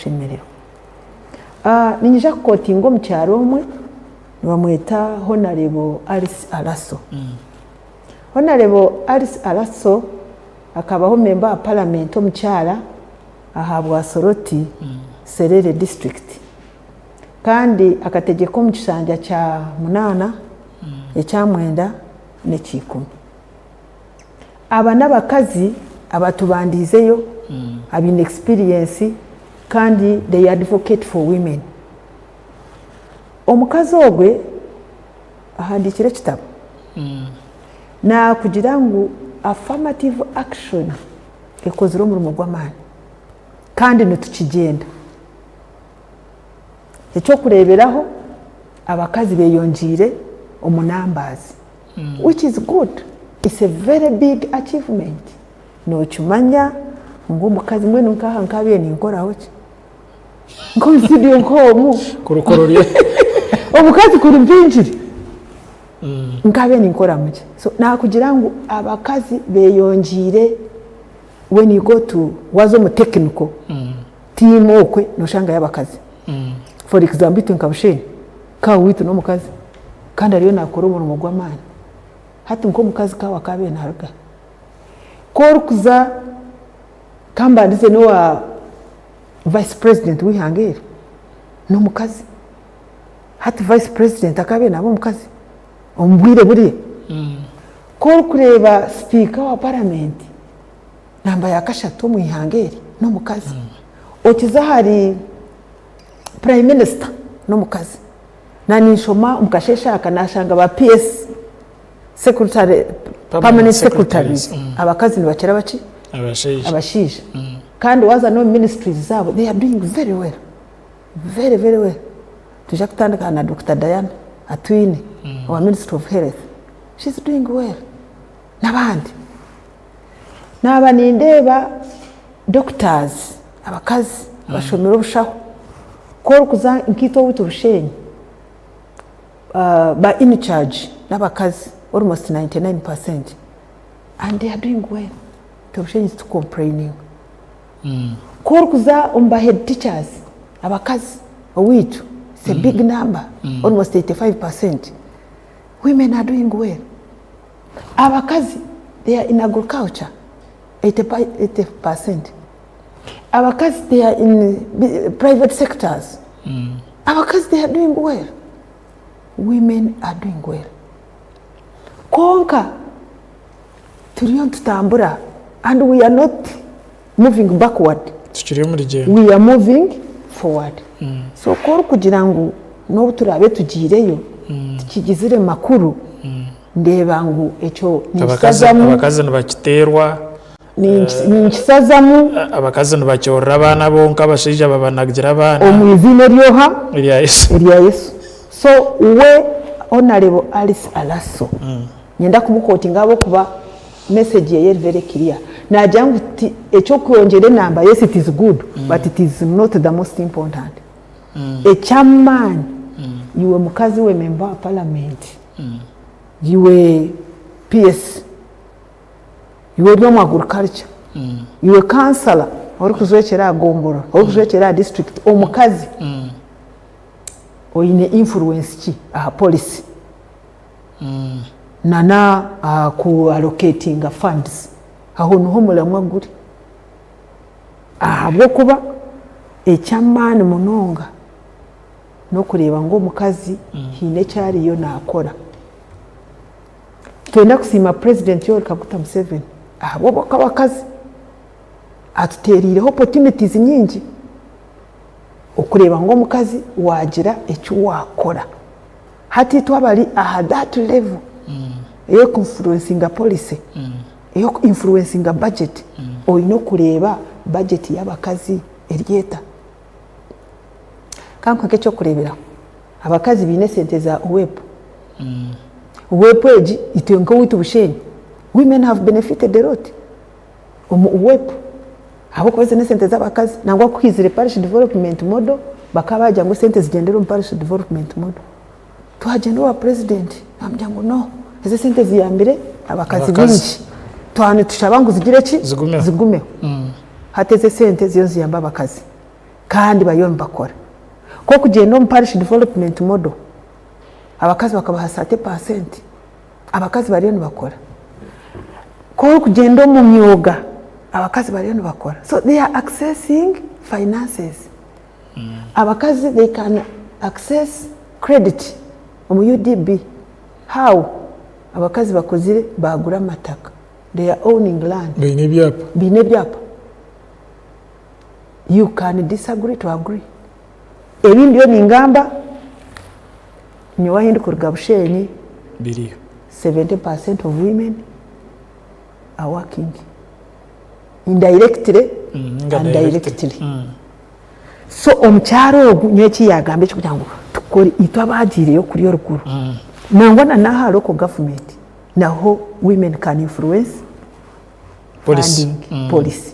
n'okushemererwa. Niinyija kukotinga omukyara omwe nibamweta Honarebo Alice Alaso. Honarebo Alice Alaso akabaho memba wa paramenti omukyara ahabwa Soroti Serere disiturikiti kandi akategyeka omu kishangya kya munaana, ekya mwenda n'ekya ikumi. Aba n'abakazi abatubandiizeyo abaine experience kandi they advocate for women. Omukazi ogwe ahandiikire ekitabo naakugira ngu affirmative action ekozire omurimo gw'amaani kandi nitukigyenda. Eky'okureeberaho abakazi beeyongyeire omu numbers which is good, it's a very big achievement. Nookimanya ngu omukazi mbwenu nk'aha nkaabaire ninkoraho ki? Nk'omu studio nk'omu. Kurukora ori. Omukazi kuri mpingire nkaabaire ninkoramu ki? So naakugira ngu abakazi beeyongyeire when you go to waaza omu technical team okwe nooshangayo abakazi. For example itwe nka Bushenyi, kaawe waitu n'omukazi kandi ariyo naakora omurimo gw'amaani. Hati nk'omukazi kaawe akaabaire naaruga hi? Ku orikuza kambandize n'owa vice president w'eihanga eri n'omukazi. Hati vice president akaabaire naaba omukazi omu bwire buriya? Ku orikureeba sipiika wa paramenti namba ya kashatu omu ihanga eri n'omukazi. Okiza ahari prime minister n'omukazi. Naaba ninshoma omu kasheeshe aka naashanga ba PS secretary, permanent secretaries abakazi nibakira baki? Abashaija. Abashaija. Kandi waaza n'omu ministries zaabo they are doing very well, very very well. Twija kutandika na Dokita Diana Atwine owa ministry of health, she is doing well n'abandi. Naaba nindeeba doctors abakazi abashomire obushaho, ku orikuza nkaitwe owaitu Bushenyi, ba in-charge n'abakazi almost 99 percent and they are doing well. Itwe Bushenyi titukompureyininga. Ku orikuza omu ba head teachers abakazi owaitu it's a big number almost 85 percent, women are doing well. Abakazi they are in agriculture 80 percent, abakazi they are in private sectors, abakazi they are doing well, women are doing well. Kwonka turiyo nitutambura and we are not moving backward. Tukiri omu rugyendo. We are moving forward. So ku orikugira ngu n'obu turaabe tugiireyo tikigizire makuru, ndeeba ngu ekyo ninkisazamu. Abakazi nibakiteerwa. Ninkisazamu. Abakazi nibakyorora abaana bonka, abashaija babanagira abaana. Omu iziina ery'oha? Erya Yesu. Erya Yesu. So we Honourable Alice Alaso, Niinyenda kumukotinga ahabw'okuba message ye eri very clear. Naagira ngu ti eky'okwongyera enamba yes it is good but it is not the most important. Eky'amaani iwe mukazi we member wa parliament, iwe PS, iwe ori omu agriculture, iwe councillor orikujwekyera aha gomborora, orikujwekyera aha district, omukazi oine influence ki aha policy? Nana aha ku allocatinga funds aho niho omuramwa guri ahabw'okuba eky'amaani munonga n'okureeba ngu omukazi haine eki ariyo naakora. Nitwenda kusiima Purezidenti Yoweri Kaguta Museveni ahabw'okuba abakazi atuteereireho opportunities nyingi okureeba ngu omukazi waagira eki waakora. Hati itwe abari aha that level ey'oku influencinga policy, ey'oku influencinga budget, oine okureeba budget y'abakazi eri eta? Ka nkuhe nk'eky'okureeberaho, abakazi baine esente za UWEP. UWEP egi itwe nk'owaitu Bushenyi, women have benefited a lot omu UWEP ahabw'okuba ezo n'esente z'abakazi. Nangwa ku haizire parish development model, bakaba baagira ngu esente zigyendere omu parish development model. Twagyenda owa purezidenti baamugira ngu no, ezo esente ziyambire abakazi baingi, twaba nitushaba ngu zigire ki? Zigumeho. Hati ezo esente ziriyo niziyamba abakazi. Kandi bariyo nibakora. Nk'okugyenda omu parish development model, abakazi bakabaha 30%, abakazi bariyo nibakora. Ku orikugyenda omu myoga, abakazi bariyo nibakora. So they are accessing finances. Abakazi they can access credit omu UDB. How? Abakazi bakozire baagura amataka. They are owning land. Baine ebyapa. Baine ebyapa. You can disagree to agree. Ebi ndiyo ningamba, nyowe ahi ndikuruga Bushenyi, Biriyo. 70% of women are working indirectly Ninga and directly. directly. So omukyara ogu nyowe eki yagamba ekyokugira ngu tukore itwe abagiireyo kuriya oruguru nangwa na n'aha local government naho women can influence Policy. funding policy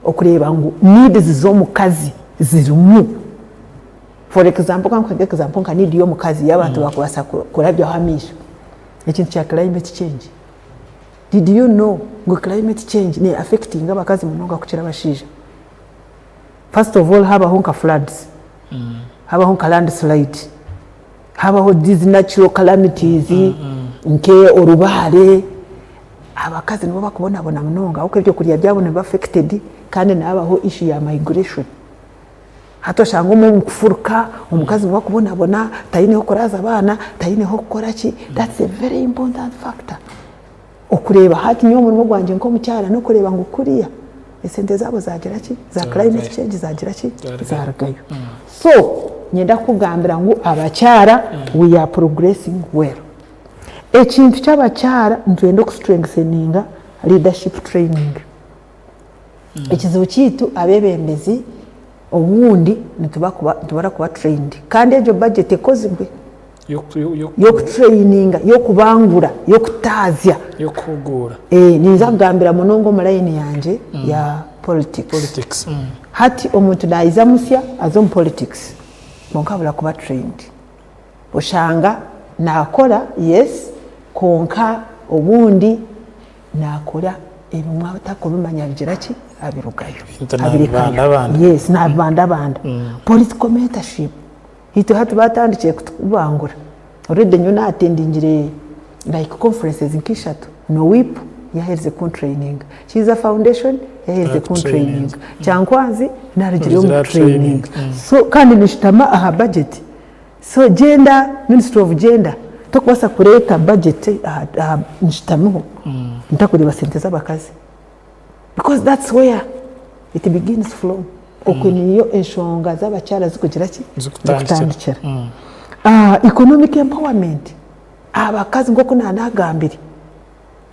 okureeba ngu needs z'omukazi zirimu. For example ka nkuhe example nka need y'omukazi y'abantu bakubaasa kurabyaho amaisho ekintu kya climate change. Did you know ngu climate change ne affectinga abakazi munonga kukira abashaija? First of all habaho nka floods, habaho nka landslide, habaho these natural calamities nke orubaare, abakazi nibo bakubonabona munonga ahabw'okuba ebyokurya byabo nibiba affected kandi nihabaho issue ya migration. Hati oshanga omwe omu kufuruka omukazi niwe akubonabona, taine h'okuraaza abaana, taine h'okukora ki, that's a very important factor. Okureeba hati nyowe omurimo gwangye nk'omukyara n'okureeba ngu kuriya esente zaabo zaagira ki, za climate change zaagira ki, zaarugayo. So niinyenda kukugambira ngu abakyara we are progressing well. Ekintu ky'abakyara nitwenda oku strengtheninga leadership training. Ekizibu kyaitu abeebembezi obundi nitubura kuba trained kandi egyo budget ekozirwe y'okutureyininga, y'okubangura, y'okutaazya. Y'okuhuguura. Ninza kugambira munonga omu layini yangye ya politics. Politics. Hati omuntu naiza musya aza omu politics kwonka abura kuba trained. Oshanga naakora yes kwonka obundi Naakora ebimwe atarikubimanya abigira ki? Abirugayo. Ebintu Abirekayo. naabibandabanda. Yes, naabibandabanda. Political mentorship. Itwe hati baatandikire kutubangura. Already nyowe naatendingire like conferences nk'ishatu. NOWIP yaaherize kuntureyininga. Kiiza Foundation yaaherize kuntureyininga. Kyankwanzi naarugire omu Orugire aha kutureyininga. training. So kandi nishutama aha budget. So gender, ministry of gender tokubaasa kureeta budget aha nshutamiho ntakureeba sente z'abakazi because that's where it begins from. Okwe niyo enshonga z'abakyara zikugira ki? Zikutandikira. Economic empowerment, abakazi nk'oku naanagambire.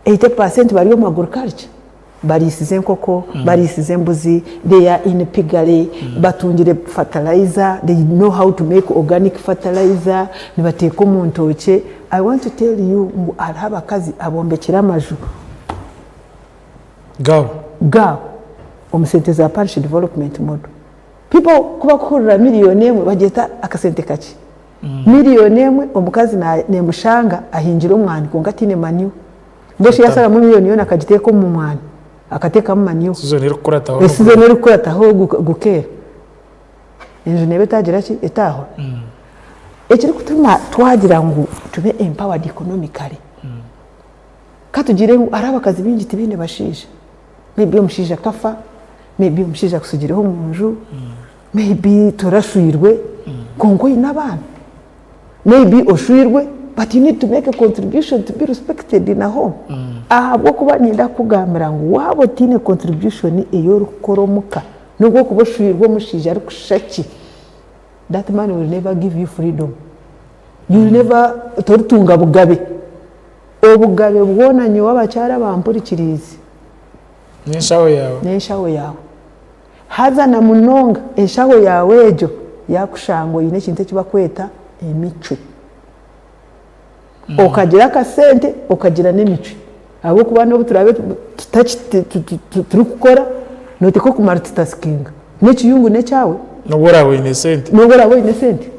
80% bari omu agriculture, bariisize enkoko, bariisize embuzi, they are in piggery, batungire fertilizer, they know how to make organic fertilizer, nibateeka omu ntookye. I want to tell you ngu hariho abakazi abombekire amaju Gaabo. gaabo omu sente za parish development model. People ku bakuhurira miriyoni emwe bagyeta akasente kakye. Miriyoni emwe omukazi nemushanga ahingire omwani kwonka tihaine manure. Mbwenu shi yasharamu miriyoni yoona akagiteeka omu mwani akateekamu manure, Sizoni erikukurataho esizoni erikukurataho gukeera, enju neeba etagira ki, etaahwa. Ekirikutuma twagira ngu tube empowered economically, ka tugire ngu hariho abakazi baingi tibaine bashaija, maybe omushaija akafa, maybe omushaija akutsigireho omu nju, Maybe torashwirwe kwonka oine abaana, maybe oshwirwe but you need to make a contribution to be respected in a home. Ahabw'okuba niinyenda kukugambira ngu waaba otaine contribution ei orikukora omuka, n'obu orikuba oshwirwe omushaija arikushusha ki, that man will never give you freedom. You will never, toritunga bugabe. Obugabe bwona nyowe abakyara abampurikiriize. N'enshaho yaawe. N'enshaho yaawe. Haza na munonga enshaho yaawe egyo yaakushanga oine ekintu eki barikweta emicwe. Okagira akasente okagira n'emicwe ahabw'okuba n'obu turaabe turikukora nooteekwa kumultitaskinga. N'ekiyungu n'ekyawe. N'obu oraabe oine esente. N'obu oraabe oine esente.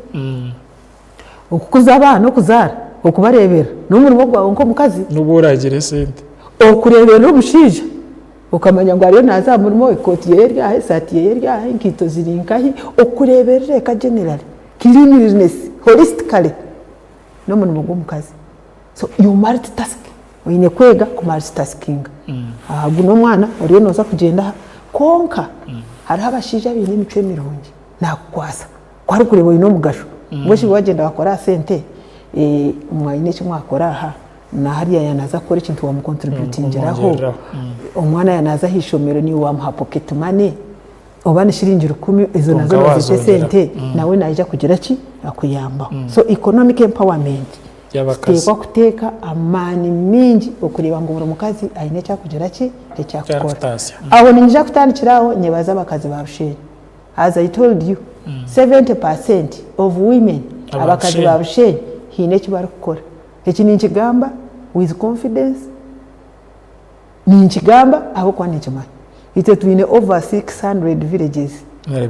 Okukuza abaana, okuzaara, okubareeberera n'omurimo gwawe nk'omukazi. N'obu oraagire esente. Okureeberera omushaija. Okamanya ngu ariyo naaza aha murimo, ekooti ye eri aha, esaati ye eri aha, enkaito ziri nkahi, okureeberera eka generally, cleanliness, holistically n'omurimo gw'omukazi. So you multitask, oine kwega ku multitaskinga. Aha ogu n'omwana oriyo nooza kugyenda aha, kwonka hariho abashaija abaine emicwe mirungi naakukwasa ku arikureeba oine omugasho. Mbwenu shi wagyenda wakora aha sente, mwaine eki mwakora aha, na hariya yaaba naaza kukora ekintu wamukontributingiraho, omwana yaaba naaza aha ishomero naiwe wamuha pocket money, oba ni shiringi rukumi ezo nazo Kwonka noozita waazongyera. esente nawe naija kugira ki akuyambaho. So economic empowerment Y'abakazi. tuteekwa kuteeka amaani mingi okureeba ngu buri mukazi aine eki arikugira ki eki arikukora. Arikutaasya. Aho niinyija kutandikira aho nyebaze abakazi ba Bushenyi. As I told you, 70% of women Aba abakazi ba Bushenyi haine eki barikukora. Eki ninkigamba with confidence, ninkigamba ahabw'okuba ninkimanya. Itwe twine over 600 villages.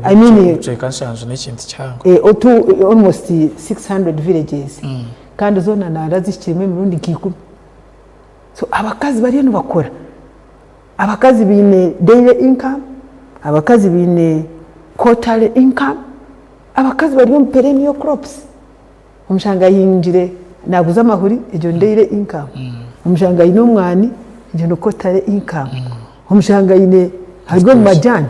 I mean, Ebicweka nshanju n'ekintu kihango. otu almost 600 villages kandi zoona narazihikiremu emirundi nka ikumi. So abakazi bariyo nibakora. Abakazi baine daily income, abakazi baine quarterly income, abakazi bari omu perennial crops. Omushanga ayingire naguza amahuri egyo ni daily income, omushanga ayine omwani egyo ni quarterly income, omushanga ayine ari omu majani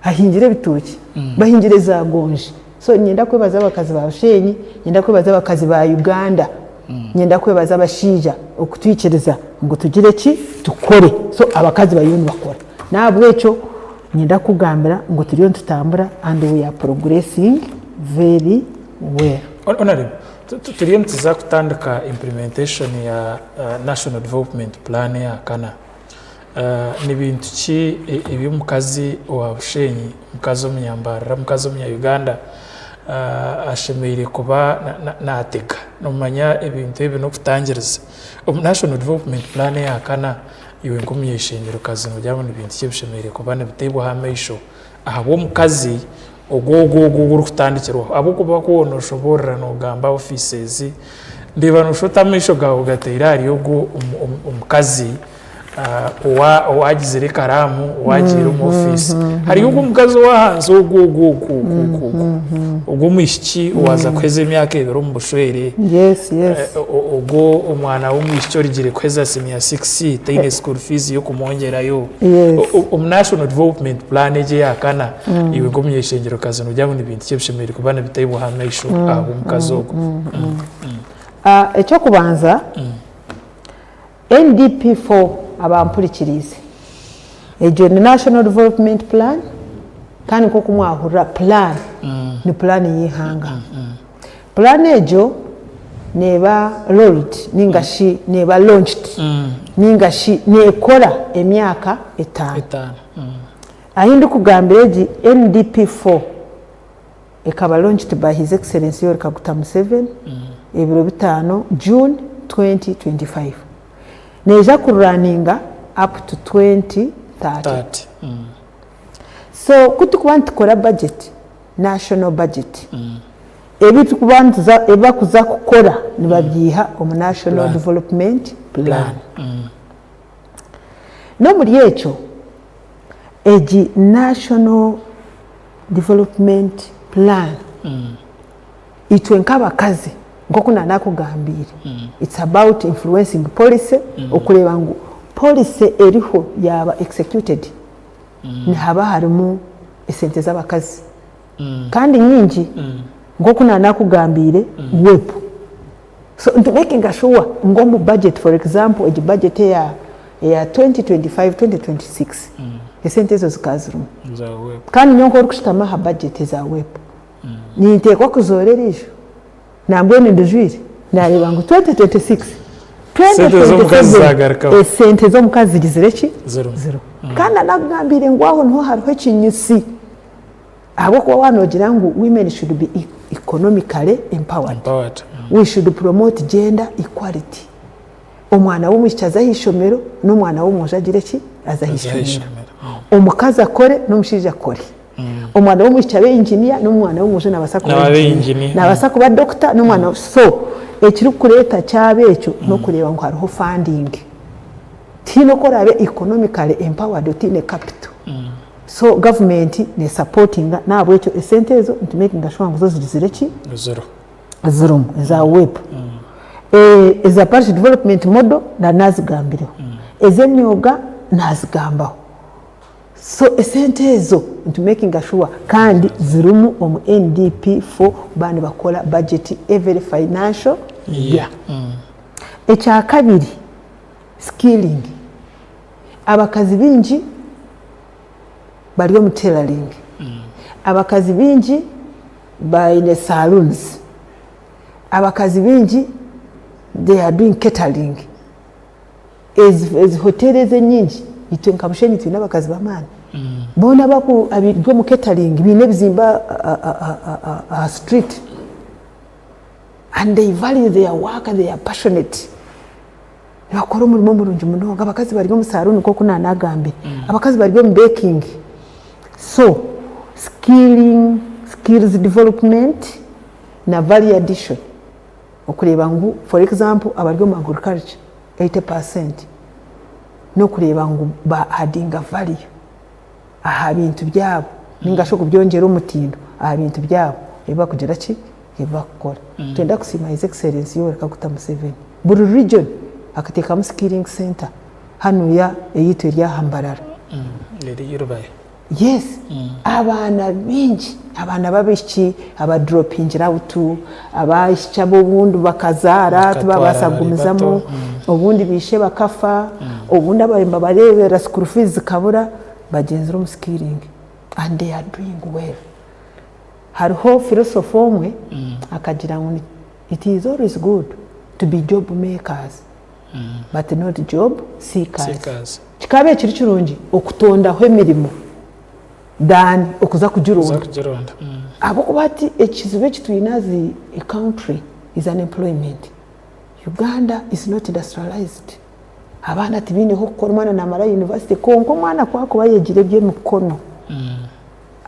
ahingire ebitookye, bahingire za gonje. So niinyenda kwebaza abakazi ba Bushenyi, niinyenda kwebaza abakazi ba Uganda, niinyenda kwebaza abashaija okutwikiriza ngu tugire ki tukore. So abakazi bariyo nibakora. N'ahabw'ekyo niinyenda kukugambira ngu turiyo nitutambura and we are progressing very well. Honourable, turiyo nituza kutandika implementation ya National Development Plan eya kana. Ni bintu ki ebi omukazi owa Bushenyi, omukazi omunyambarara, omukazi omunya Uganda ashemereire kuba naatega? Noomanya ebintu ebi n'okutangiriza. Omu National Development Plan eya kana, iwe nk'omuny'eishengyerokazi noogira ngu ni bintu ki ebishemereire kuba nibiteebwaho amaisho ahabw'omukazi ogwo ogwo ogwo ogu orikutandikirwaho? Ahabw'okuba ku waaba nooshoboorora noogamba ofiisi ezi, ndeeba nooshusha oti amaisho gaawe ogateire ahari ogwo omukazi owagizire ekaraamu owagiire omu ofiisi. Hariyo ogwo omukazi ow'ahansi ogwo ogwo ogwo ogwo ogwo ogwo omwishiki owaaza kuheza emyaka ebiri omu bushwere, ogwo omwana w'omwishiki orugire kuheza siniya sikisi taine school fees y'okumwongyerayo. Omu National Development Plan egi eya kana, iwe nk'omuny'eishengyerokazi noogira ngu ni bintu ki ebishemereire kuba nibiteebwaho amaisho ahabw'omukazi ogwo? Eky'okubanza, NDP for abampurikiriize, egyo ni National Development Plan kandi nk'oku mwahurira plan ni plan y'eihanga. Plan egyo neeba rolled ninga shi neeba launched ninga shi neekora emyaka etaano. Ahi ndikugambira egi NDP for Ekaba launched by His Excellency Yoweri Kaguta Museveni ebiro bitaano June 2025. Neija ku runninga up to 2030. So ku turikuba nitukora budget, national budget, ebi turikuba nituza ebi barikuza kukora nibabyiha omu national development plan. N'omuri ekyo, egi national Development Plan, itwe nk'abakazi nk'oku naanakugambiire, it's about influencing policy okureeba ngu policy eriho yaaba executed, nihaba harimu esente z'abakazi kandi nyingi nk'oku naanakugambiire WEP. So nitu makinga sure ngu omu budget for example egi budget eya eya 2025, 2026 esente ezo zikaba zirimu. Kandi nyowe nk'orikushutama aha budget eza WEP ninteekwa kuzoora eriisho nambwenu ndijwire nareeba ngu 2026, Sente z'omukazi 2027 zagarukaho. esente z'omukazi zigizire ki? Zirimu. Ziriho. Kandi nanakugambiire ngu aho niho hariho ekinyusi. Ahabw'okuba waaba noogira ngu women should be economically empowered, Empowered. we should promote gender equality. Omwana w'omwishiki aze aha ishomero n'omwana w'omwojo agire ki? Aze aha Aze aha ishomero. ishomero. Omukazi akore n'omushaija akore. Omwana w'omwishiki abe engineer n'omwana w'omwojo naabaasa kuba Nawe abe engineer. engineer. Naabaasa kuba doctor n'omwana so ekirikureeta kyaba ekyo n'okureeba ngu hariho funding. Tihaine oku oraabe economically empowered otaine capital. So gavumenti nesapotinga nahabwekyo esente ezo nitu makinga sure ngu zo zigizire ki? Ziriho. Zirimu eza WEP. Eza parish development model nazigambireho. Ez'emyoga nazigambaho. So esente ezo nitu makinga sure kandi zirimu omu NDP four baaba nibakora budget every financial year. Ekyakabiri skilling, abakazi baingi bari omu tailoring, abakazi baingi baine saloons, abakazi baingi they are doing catering. Ezi hoteeri ezi enyingi itwe nka Bushenyi twine abakazi b'amaani boona abari omu catering baine ebizimbe aha street and they value their work, they are passionate nibakora omurimo murungi munonga. Abakazi bari omu saruuni nk'oku naanagambire, abakazi bari omu baking so skilling, skills development na value addition. Okureeba ngu for example abari omu agriculture 80% n'okureeba ngu ba adinga value aha bintu byabo ninga shi okubyongyera omutindo aha bintu byabo ebi barikugira ki, ebi barikukora. Nitwenda kusiima His Excellency Yoweri Kaguta Museveni buri region akateekamu skilling centre hanuya eyaitu eri aha Mbarara. Eri Irubaya. Yes, abaana baingi, abaana b'abaishiki abadropingire out, abaishiki ab'obundi bakazaara tibabaasa kugumizamu, obundi baishe bakafa, obundi ababaire nibabareeberera school fees zikabura, bagyenzire omu skilling and they are doing well. Hariho philosopher omwe akagira ngu it is always good to be job makers but not job seekers. Kikaabaire kiri kirungi okutondaho emirimo than okuza kugironda. Ahabw'okuba hati ekizibu eki twine as a country is unemployment. Uganda is not industrialized. Abaana tibaine h'okukora, omwana naamara university kwonka omwana ku arikuba ayegire eby'emikono,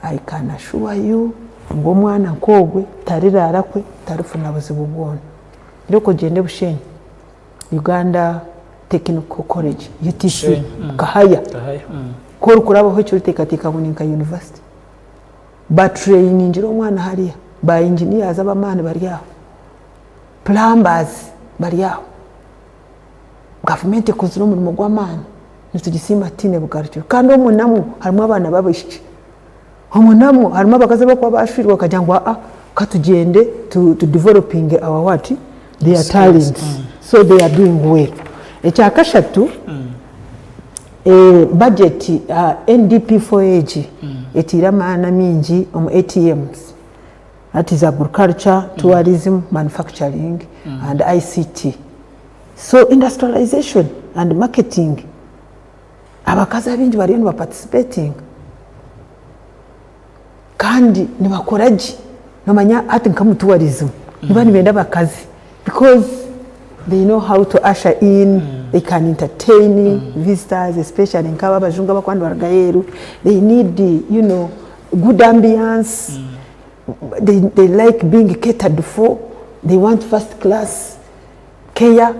I can assure you ngu omwana nk'ogwe tariraara kwe, tarifuna buzibu bwona. Reero ogyende Bushenyi. Uganda Technical College, UTC, Kahaya, ku orikurabaho ekyo oriteekateeka ngu ni nka yunivasite. Batureyiningire omwana hariya, ba engineers ab'amaani bari aho, plumbers bari aho. Gavumenti ekozire omurimo gw'amaani, nitugisiima tutiine bugarukiro. Kandi omwo namwo harimu abaana b'abaishiki. Omwo namwo harimu abakazi abarikuba bashwirwe bakagira ngu aa katugyende tu developinge our what their talents so they are doing well. Ekyakashatu budget NDP four egi etaire amaani amaingi omu ATMs that is agriculture, tourism, manufacturing and ICT. So industrialization and marketing Abakazi abaingi bariyo nibaparticipatinga kandi nibakora gye. Nomanya hati nka omu tourism nibaba nibenda abakazi because they know how to usher in, they can entertain visitors especially nk'abo abajungu abarikuba nibaruga aheeru, they need you know good ambiance, they like being catered for, they want first class care.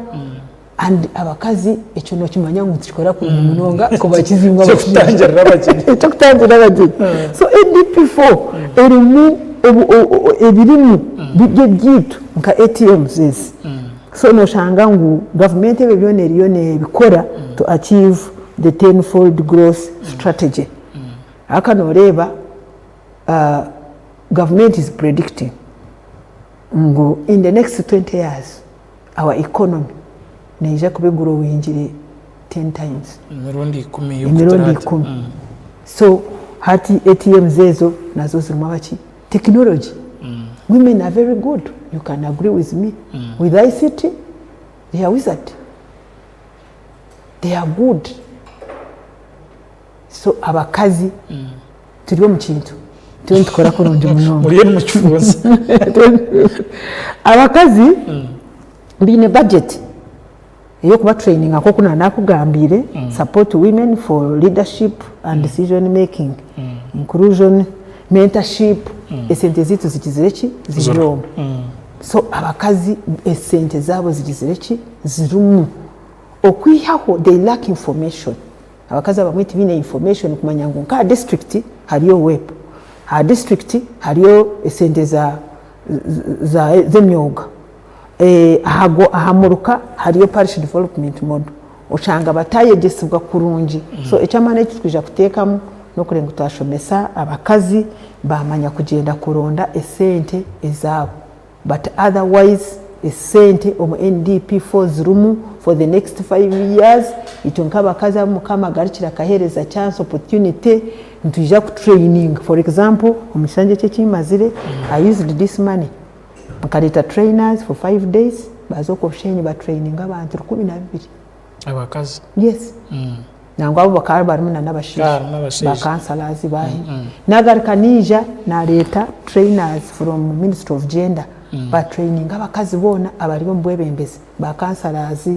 And abakazi ekyo nokimanya ngu nitukikora kurungi munonga kubakizinga Eky'okutangirira abagyenyi. Eky'okutangirira abagyenyi. So NDP4 erimu ebirimu biri ebyaitu nka ATMs ezi. So noshanga ngu gavumenti ebyo byona eriyo nebikora to achieve the ten fold growth strategy. Haka noreeba gavumenti is predicting ngu in the next 20 years our economy neija kuba egrowingire ten times. Emirundi ikumi Emirundi ikumi. So hati ATMs ezo nazo zirimu abaki? Technology. Women are very good, you can agree with me. With ICT, they are wizard. They are good. So abakazi turi omu kintu turiyo nitukora kurungi munonga. Muriyo nimukifuuza. Abakazi baine budget ey'okuba traininga nk'oku naanakugambiire, support women for leadership and decision making, inclusion, mentorship, esente zaitu zigizire ki? Ziri omu. So abakazi esente zaabo zigizire ki? Zirimu. Okwihaho they lack information. Abakazi abamwe tibaine information kumanya ngu nk'aha district hariyo WEP, aha district hariyo esente za za z'emyoga, aha aha muruka hariyo parish development model. Oshanga batayegyesibwa kurungi. So eky'amaani eki turikwija kuteekamu n'okureeba ngu twashomesa abakazi baamanya kugyenda kuronda esente ezaabo. But otherwise esente omu NDP for zirimu for the next 5 years, itwe nk'abakazi abu Mukama agarukire akahereza chance, opportunity, nitwija ku training. For example, omu kishangye eki ekimazire, I used this money nkareeta trainers for 5 days, baaza okwo Bushenyi ba traininga abantu 12. Abakazi? Yes. Nangwa abo bakaba barimu na n'abashaija, ba councillors baahi. Nagaruka naija nareeta trainers from ministry of gender ba traininga abakazi boona abari omu bwebembezi, ba councillors,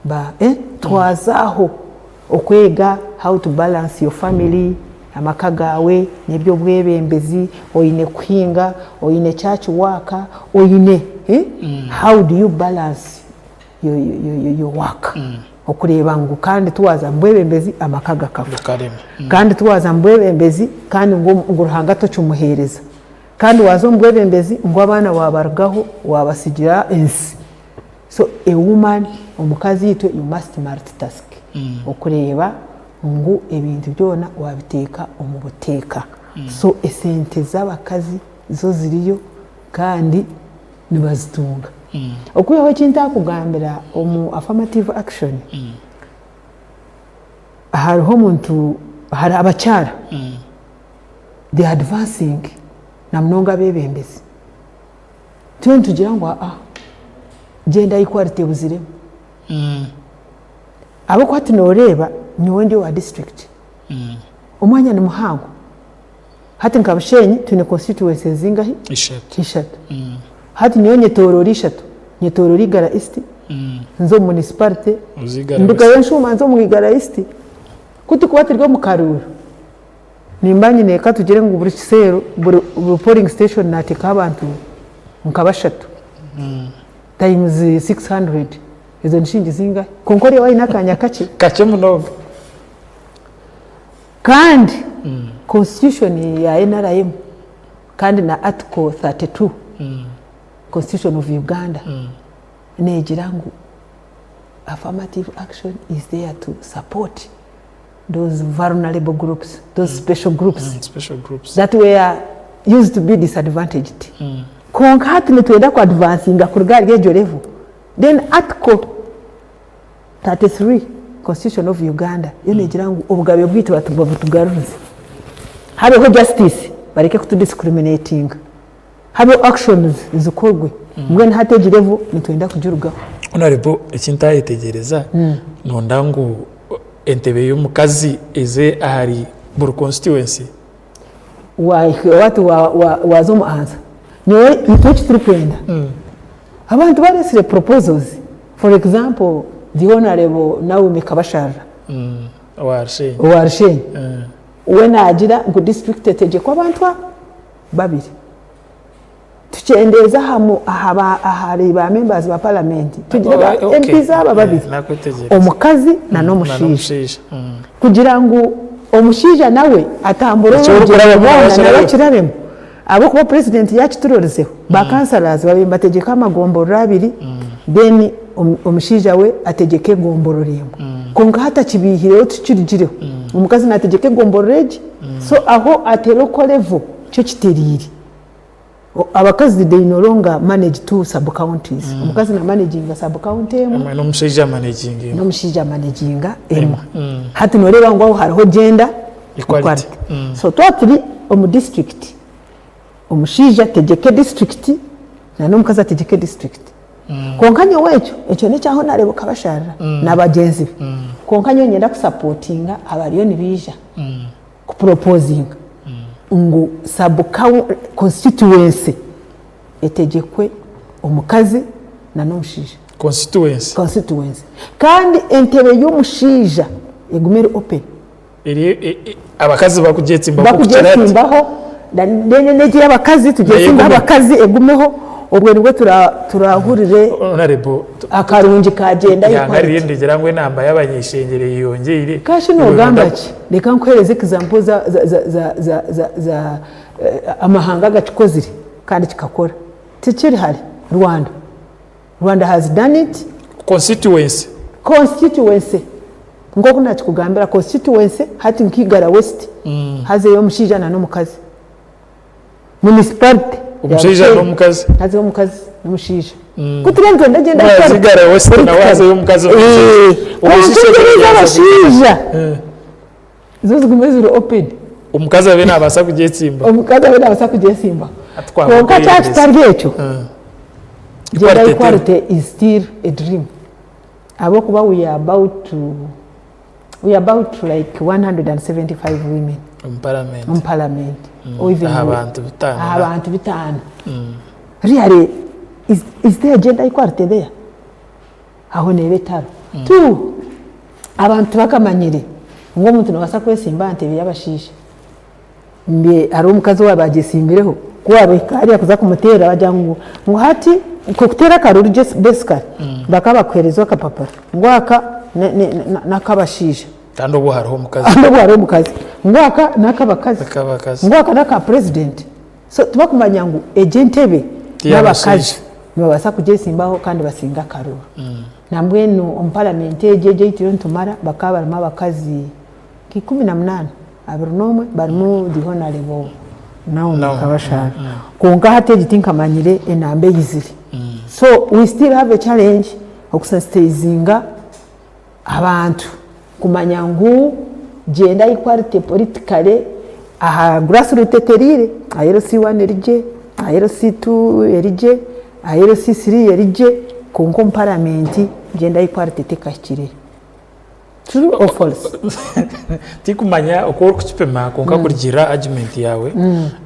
ba eh, twaza aho okwega how to balance your family, amaka gaawe n'eby'obwebembezi, oine kuhinga, oine church work, oine eh, how do you balance your, your, your work. Okureeba ngu kandi tiwaaza mu bwebembezi amaka gakafa. Bikarema. Kandi tiwaaza mu bwebembezi kandi ngu ngu Ruhanga tokimuheereza. Kandi waaza omu bwebembezi ngu abaana waabarugaho waabatsigira ensi. So a woman, omukazi itwe you must multitask. Okureeba ngu ebintu byona waabiteeka omu buteeka. So esente z'abakazi zo ziriyo kandi nibazitunga. Okwihaho eki ntakugambira omu affirmative action, hariho omuntu, hari abakyara they are advancing namunonga abebembezi. Turiyo nitugira ngu aa gender equality ebuziremu. Ahabw'okuba hati noreeba nyowe ndi owa district, omwanya ni muhango. Hati nka Bushenyi twine constituencies zingahi? Ishatu. Ishatu. Hati nyowe nyetooroora ishatu, nyetooroora Igara East, nze omu municipality, Oze Igara ndugayo West. nshuuma nze omu Igara East. Ku turikuba turi omu karuuru, nimba nyine ka tugire ngu buri kiseero, buri buri polling station naateekaho abantu nka bashatu times 600, ezo ni shilingi zingahi? Kwonka oriya we aine akaanya kakye. Kakye munonga. Kandi constitution ya nrm kandi na article 32 constitution of Uganda negira ngu affirmative action is there to support those vulnerable groups, those special groups Special groups. that were used to be disadvantaged. Kwonka hati nitwenda ku advancinga kuruga ahari egyo level then article 33 Constitution of Uganda yo negira ngu obugabe bwaitu babutugarurize, habeho justice bareke kutu discriminatinga, habeho actions zikorwe, mbwenu hati egi level nitwenda kugirugaho. Honourable eki ntayetegyereza nonda ngu entebe y'omukazi eze ahari buri constituency? Wati waaza omu answer nyowe itwe eki turikwenda abantu baresire proposals for example the honourable Naomi Kabasharira owa Rushenyi we nagira ngu district etegyekwe abantu aba babiri Tukyendeeze ahari ba members ba parliament tugire ba MPs aba babiri omukazi nana omushaija kugira ngu omushaija nawe atambure orugyendo rwona nawe akirabemu ahabw'okuba president yakiturorizeho ba councillors babaire nibategyeka amagomborora abiri then omushaija we ategyeke egomborora emwe kwonka hati akibihireho tikirugireho omukazi nategyeka egomborora egi so aho at a local level kyo kitereire. Abakazi they no longer manage two sub counties. Omukazi na managinga sub county emwe. N'omushaija amanaginga emwe. N'omushaija amanaginga emwe. Hati noreeba ngu aho hariho gender equality. So twaba turi omu district, omushaija ategyeke district na n'omukazi ategyeke district. Kwonka nyowe ekyo, ekyo n'ekya Honarebo Kabasharira na bagyenzi be. Kwonka nyowe niinyenda kusapotinga abariyo nibaija. Kupuropozinga ngu sub constituency etegyekwe omukazi na n'omushaija. Constituency. Constituency. Kandi entebe y'omushaija egume eri open. Eri abakazi bakugyetsimbaho. Bakugyetsimbaho then n'egi ey'abakazi tugyetsimbeho abakazi egumeho. Obwe nibwo turahurire Honorable, akarungi ka gender ihanga equality. ririyo nirigira ngu enamba y'abany'eishengyero eyeyongyeire. Kashi nogamba ki? Reka nkuhereze example za, za, za, za, za, za, za amahanga agakikozire kandi kikakora. Tikiri hare. Rwanda. Rwanda has done it. Constituency. Constituency. Nk'oku nakikugambira constituency hati nka Igara West hazeyo omushaija na n'omukazi. Municipality ya Omushaija Bushenyi n'omukazi. hazeyo omukazi n'omushaija. Ku turiyo nitwenda gender Waza equality Igara West nawe politically. hazeyo omukazi n'omushaija. Eh, Omushaija kwonka entebe ez'abashaija zo zigume ziri open. Omukazi abe nabaasa kugyetsimba. Omukazi abe nabaasa kugyetsimba. Hati kwaba Kwonka okweyendeza. kyaba kitari ekyo, gender Equality equality is still a dream. Ahabw'okuba we are about to, we are about like 175 women Omu parliament. omu parliament. Or even Aha more. bantu bitaano Aha na. bantu bitaano. Really, is there gender equality there? Aho neeba etaro. Two, abantu tibakamanyire ngu omuntu noobaasa kwesimba aha ntebe y'abashaija. Mbe hariho omukazi owaaba agyetsimbireho, ku waabahika hariya kuza kumuteera bagira ngu ngu hati kuteera akaruru basically bakaba bakuheereza akapapura ngu aka n'akabashaija. Kandi obwo hariho omukazi. Kandi obwo hariho omukazi. Ngu aka n'akabakazi. N'akabakazi. Ngu aka n'aka purezidenti. So tibakumanya ngu egyo entebe n'abakazi nibabaasa kugyetsimbaho kandi basinge akaruru. Nambwenu omu paramenti egyo ei turiyo nitumara bakaba barimu abakazi nka 18, 21 barimu the Honourable Naomi Kabashaabe. Kwonka hati egi tinkamanyire enamba eyizire. So we still have a challenge okusensitizinga abantu kumanya ngu gender equality politically aha grass root eteriire, aha LC one erigye, aha LC two erigye, aha LC three erigye kwonka omu paramenti gender equality tekahikireyo. True or false? Tinkumanya oku orikukipima kwonka kurugiirira argument yaawe,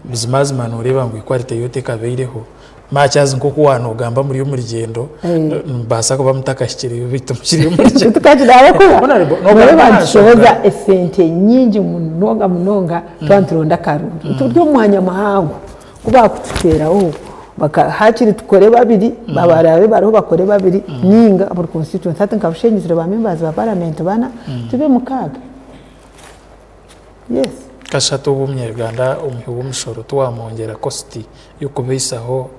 buzimazima nooreeba ngu equality yo tekabaireho. Much as nk'oku waanoogamba muri omu rugyendo, nimubaasa kuba mutakahikireyo beitu mukiri omu rugyendo. Tukakira ahabw'okuba Honourable, noogamba noreeba aha nitushohoza nshonga. esente nyingi munonga munonga twaba nituronda akaruru. Turi omu mwanya muhango, ku baakututeeraho baka haakiri tukore babiri, abaraabe bariho bakore babiri nainga buri constituency. Hati nka Bushenyi turi ba members ba parliament bana, tube mukaaga. Yes. Kashatu obu omunyarwanda omuhi w'omushoro tiwamwongyera cost y'okubaisaho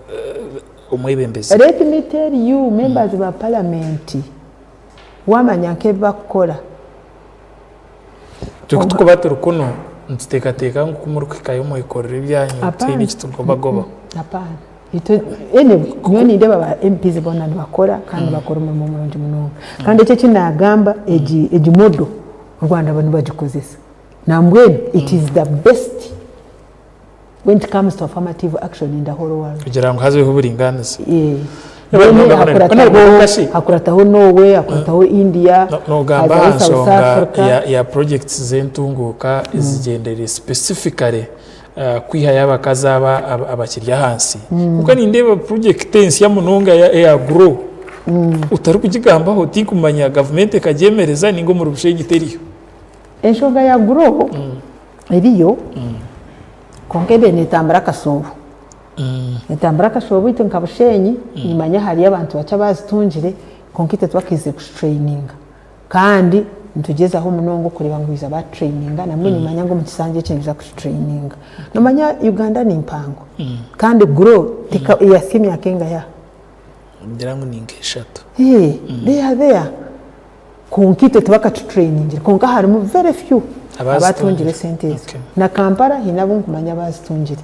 omwebembezi. Let me tell you members ba parliament wamanya nk'ebi bakukora. Itwe kutukuba turi kunu nituteekateeka ngu kumurikuhikayo mwekorera ebyanyu tihaine ekitukubagobaho. Hapana. Itwe anyway nyowe nindeeba ba MPs boona nibakora kandi nibakora omurimo murungi munonga. Kandi eki eki naagamba egi egi model Rwanda bo nibagikozesa. Nambwenu it is the best when it comes to affirmative action in the whole world. Kugira ngu hazeho oburingaaniza. Then hakurataho hakurataho Norway, hakurataho India, Nogamba hazaho aha South nshonga Africa. ya, ya projects z'entunguuka ezigyendereire specifically kwihayo abakazi aba abakiri ahansi. Kwonka nindeeba project ensya munonga eya grow otarikugigambaho tinkumanya gavumenti ekagyemereza ninga omuri Bushenyi teriyo. Enshonga ya grow eriyo kwonka ebaire netambura akasoobo. Netambura akasoobo itwe nka Bushenyi nimanya hariyo abantu bakye abazitungire kwonka itwe tibakaize kututrayininga. Kandi nitugyezaho munonga okureeba ngu baija baatutrayininga nambwenu nimanya ngu omu kisanja eki nibaija kututrayininga. Nomanya Uganda ni mpango kandi grow eyahitsya emyaka engahi aha? Ningira ngu ni nk'eshatu. They are there kwonka itwe tibakatutrainingire kwonka harimu very few abatungire esente ezo. Na Kampala haine abu nkumanya abazitungire.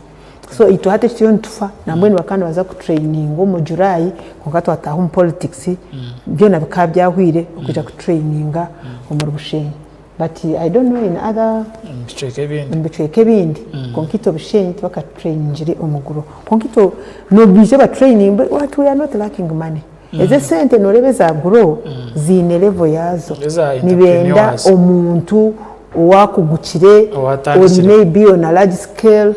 So itwe hati eki turiyo nitufa nambwenu bakaba nibaza kututrayininga omu July kwonka twataaha omu politics byona bikaba byahwire okwija kututrayininga omuri Bushenyi. But I don't know in other Omu bicweka ebindi kwonka itwe Bushenyi tibakatutrainingire omu grow. Kwonka itwe nobaija batutrayininge but we are not lacking money. Ezo esente noreeba eza grow ziine level yaazo. Nibenda omuntu owakugukire, ori maybe on a large scale,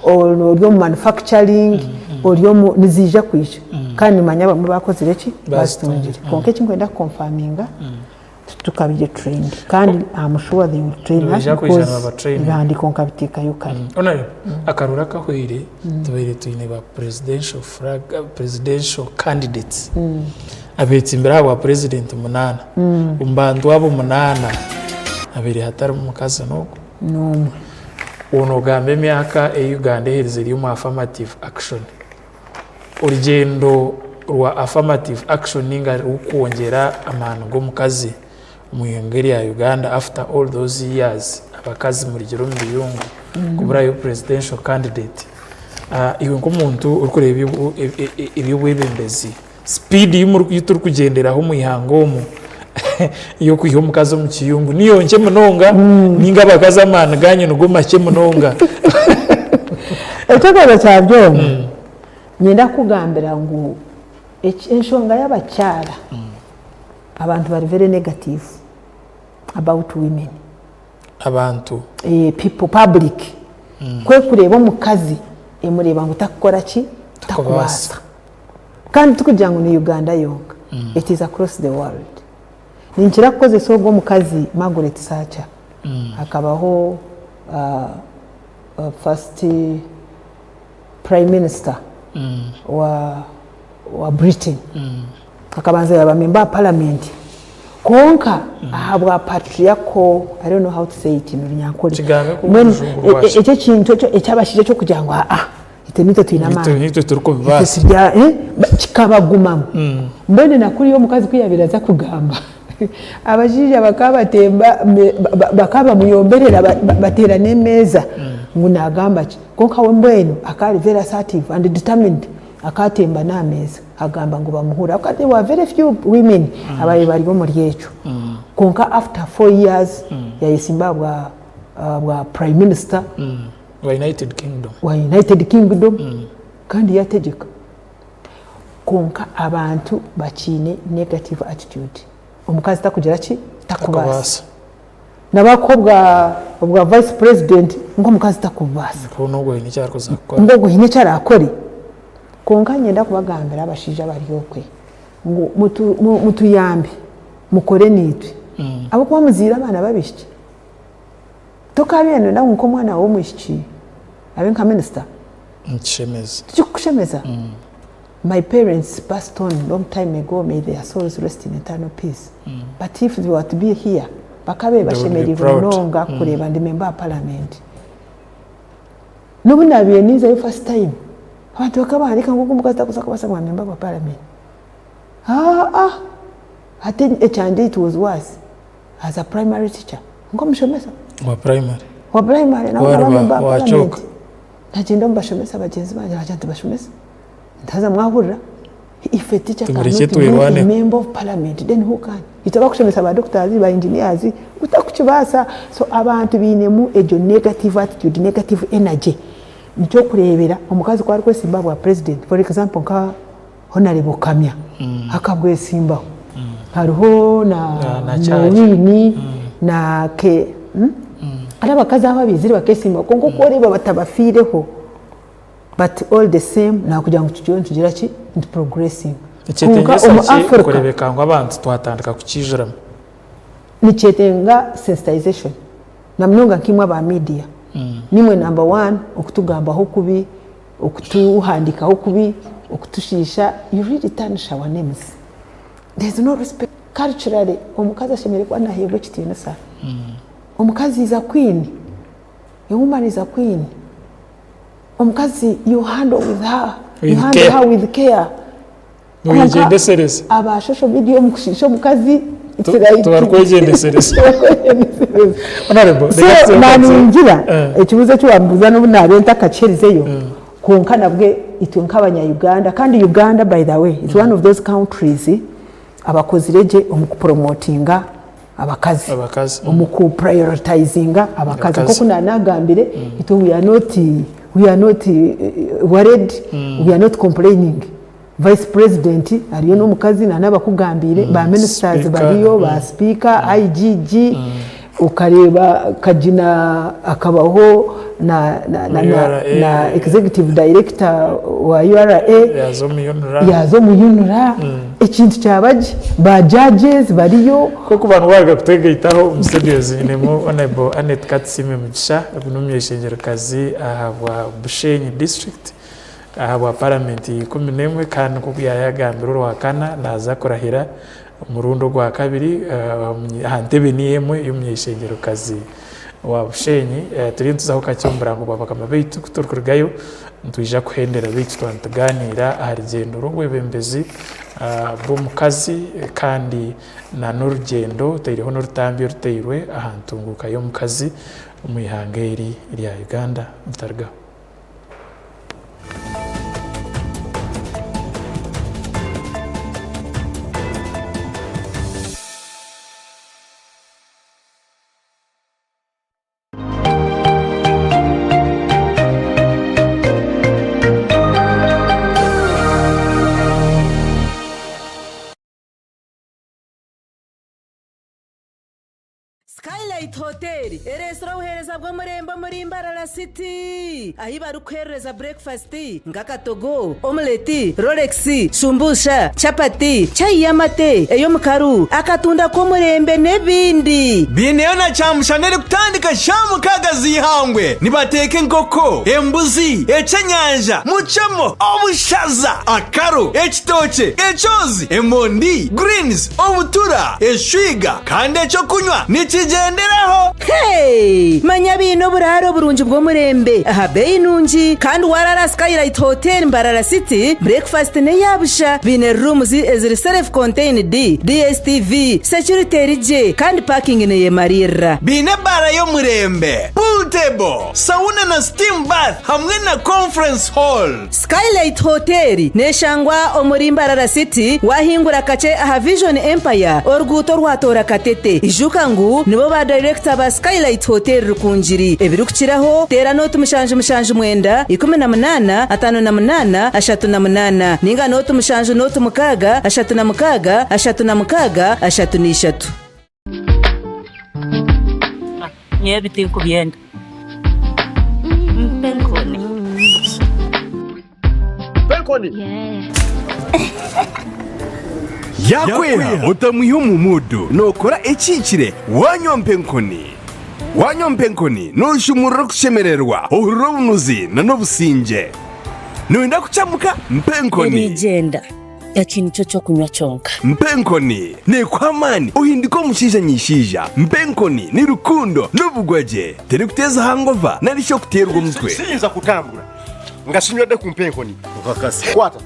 ori omu manufacturing, ori omu niziija kwija. Kandi nimanya abamwe bakozire ki? Bazitungire. Kwonka eki nkwenda kuconfirminga. Titukabaire trained kandi am sure they will train us Nibaija kwija because nibabatraininga. ebihandiiko nkabiteekayo kare. Honourable, akaruru akahweire tubaire twine ba presidential flag, presidential candidates abetsimbire aha bwa president munaana. Omu bantu abo munaana habaire hatarimu mukazi n'ogwo. N'omwe. Obwo nogamba emyaka ei Uganda eherize eri omu affirmative action. Orugyendo rwa affirmative action ninga rw'okwongyera amaani g'omukazi omu ihanga erya Uganda after all those years abakazi murugire omu biyungu kuburayo presidential candidate, iwe nk'omuntu orikureeba eby'obwebembezi, speed ei turikugyenderaho omu ihanga omu ey'okwiha omukazi omu kiyungu niyo nkye munonga ninga abakazi amaani ganyu nigo makye munonga? Eky'okubanza kya byona, niinyenda kukugambira ngu enshonga y'abakyara, abantu bari very negative about women. Abantu. People, public. Ku erikureeba omukazi, emureeba ngu takukora ki? Takubaasa. Kandi tikugira ngu ni Uganda yonka, it is across the world. Ninkira kukozesa ogwo omukazi Margaret Thatcher, akabaho first prime minister wa Britain. Akabanza yaaba member wa parliament kwonka ahabwa patriarchal, I don't know how to say it in Runyankore. Kigambe ku Mbwenu rujungu rwakyo. Ekyo ekintu ekyo eky'abashaija eky'okugira ngu aa itwe nitwe twine amaani. Nitwe turikubibaasa. Itwe turya, eh, kikabagumamu. Mbwenu na kuriya omukazi ku yaabaire aza kugamba, abashaija bakaba batemba, bakaba bamuyomberera bateera n'emeeza ngu naagamba ki. Kwonka we mbwenu akaba ari very assertive and determined, akaatemba n'aha meeza agamba ngu bamuhure ahabw'okuba there were very few women abaabaire bari omuri ekyo. Kwonka after 4 years yaayesimba aha bwa prime minister Wa United Kingdom. Wa United Kingdom kandi yaategyeka. Kwonka abantu bakiine negative attitude. Omukazi takugira ki? Takubaasa. Takubaasa. Nabakuha obwa vice president ngu omukazi takubaasa. Hoona ogwo haine eki arikuza kukora. Ngu ogwo haine eki araakore. Kwonka niinyenda kubagambira abashaija abari okwe ngu mutuyambe mukore naitwe ahabw'okuba muzaire abaana b'abaishiki. Tokaabaire nooyenda ngu nk'omwana waawe w'omwishiki abe nka minisita? Nikishemeza. Tikikushemeza? My parents passed on long time ago, may their souls rest in eternal peace. But if they were to be here, bakabaire They would be bashemereirwe proud. munonga kureeba ndi member wa parliament. N'obu naabaire ninzayo first time, abantu bakaba bahandiika ngu ogu omukazi takuza kubaasa kuba member wa parliament. Haa, hati ekyangye it was worse as a primary teacher, nk'omushomesa. Wa primary. Wa primary nawe Waruba naba member wa wakyooka. parliament. Nagyenda omu bashomesa bagyenzi bangye bagira nti bashomesa nti haza mwahurira if a teacher Tumureke cannot be a twerwaneho. member of parliament, then who can? Itwe abakushomesa ba doctors, ba engineers, utakukibaasa. So abantu bainemu egyo negative attitude, negative energy. Nikyo okureebera omukazi ku arikwesimba aha bwa president, for example nka Honourable Kamya akabwesimbaho, hariho na Na Kyari. Maureen na ke Hariho abakazi abo abaizire bakesimbaho kwonka oku oreeba batabafiireho, but all the same nakugira ngu turiyo nitugira ki? Nitu progressinga. Kwonka Nikyetengyesa omu ki Africa kureebeka ngu abantu twatandika kukiijuramu? Nikyetenga sensitization na munonga nkaimwe aba media nimwe number one okutugambaho kubi, okutuhandiikaho kubi, okutushiisha, you really tarnish our names. There is no respect. Culturally omukazi ashemereire kuba naheebwa ekitiinisa. Omukazi is a queen, a woman is a queen. Omukazi you handle with her, you With handle care. her with care. Kwonka Noyegyendesereza. aba social media omu kushiisha omukazi it's like Tibarikwegendesereza. Tibarikwegendesereza. Honorable, So reka tuze naningira ekibuuzo eki wambuuza n'obu naabe ntakakiherizeyo, kwonka nabwe itwe nk'abanya Uganda, kandi Uganda by the way is one of those countries abakozire gye omu kupromotinga abakazi, Abakazi. Omu kuprioritizinga abakazi. Abakazi. Nk'oku naanagambire, itwe we are not worried, we are not complaining. Vice president ariyo n'omukazi, naanabakugambiire, ba ministers Speaker. Bariyo, ba speaker, IGG. Okareeba Kagina akabaho na na na na na executive director wa URA Yaaza omu UNRA. yaaza omu UNRA ekintu kyaba gye ba judges bariyo. Nk'oku bantu baaruga kutwegaitaho omu studios nyinemu Honourable Annet Katusiime Mugisha, ogu n'omuny'eishengyero-kazi ahabwa Bushenyi district ahabwa paramenti ya 11 kandi nk'oku yaayagambire orwakana naaza kurahira Omurundi ogwakabiri aha ntebe niyo emwe y'omuny'eishengyero-kazi wa Bushenyi. Turiyo nituzaho kakye omu burango bwa bakama baitu, ku turikurugayo nitwija kuhendera beitu twaba nitugaaniira aha rugyendo rw'obwebembezi bw'omukazi kandi n'orugyendo otaireho n'orutambi oruteirwe aha ntunguuka y'omukazi omu ihanga eri erya Uganda. Mutarugaho. Skylight Hotel ereetsire obuheereza bw'omurembe omuri Mbarara City ahi barikukuheerereza burekifasiti nk'akatogo, omuleti, rolex, shumbusha, chapati, chai y'amate, ey'omukaru, akatunda k'omurembe n'ebindi. Baineyo na kyamushana erikutandika shaaha mukaaga z'eihangwe. Nibateeka enkoko, embuzi, ekyenyanja, mucemo, obushaza, akaro, ekitookye, ekyozi, emondi, greens, obutura, eshwiga, Kandi eky'okunywa nikigyenderaho. Hey! Manya baine oburaaro burungi bw'omurembe aha beeyi nungi kandi waaraara Skylight Hotel Mbarara City, breakfast n'eya busha. Baine rooms eziri self contained, DSTV, security eri gye kandi parking neyemariirira. Baine ebaara y'omurembe, pool table, sauna na steam bath hamwe na conference hall. Skylight Hotel neshangwa omuri Mbarara City wahingura kakye aha Vision Empire oruguuto orwatoora Katete. Ijuka ngu nibo ba dayirekita ba Skylight Hotel Rukungiri. Ebirikukiraho teera nooti 779 18 58 38 ninga nooti 7 nooti 6 36 36 33. Nyowe ebi tinkubyenda. Mpa enkoni. Mpa enkoni. Yaakweha otamwiha omu muudu, nookora ekihikire waanywa mpa enkoni. Waanywa mpa enkoni nooshumurura okushemererwa, ohurira obunuzi n'obusingye. Nooyenda kukyamuka? Mpa enkoni. Eriigyenda. Eki nikyo ky'okunywa kyonka. Mpa enkoni neekuha amaani ohinduke omushaija nyaishaija. Mpa enkoni ni rukundo n'obugwagye. Terikuteeza hangova nari shi okuteerwa omutwe. Siyinza kutambura nga sinywedde ku mpa enkoni. Kwata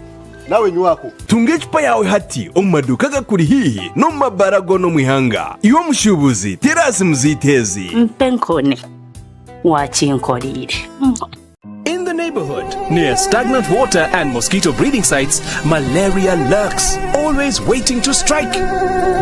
naawe nywako. Tunga ecupa yaawe hati omu maduuka agakuri haihi n'omu mabaara goona omu ihanga. Iwe omushuubuzi, teera aha simu zaitu ezi. Mpa enkoni waakinkoreire. In the neighborhood, near stagnant water and mosquito breeding sites, malaria lurks, always waiting to strike.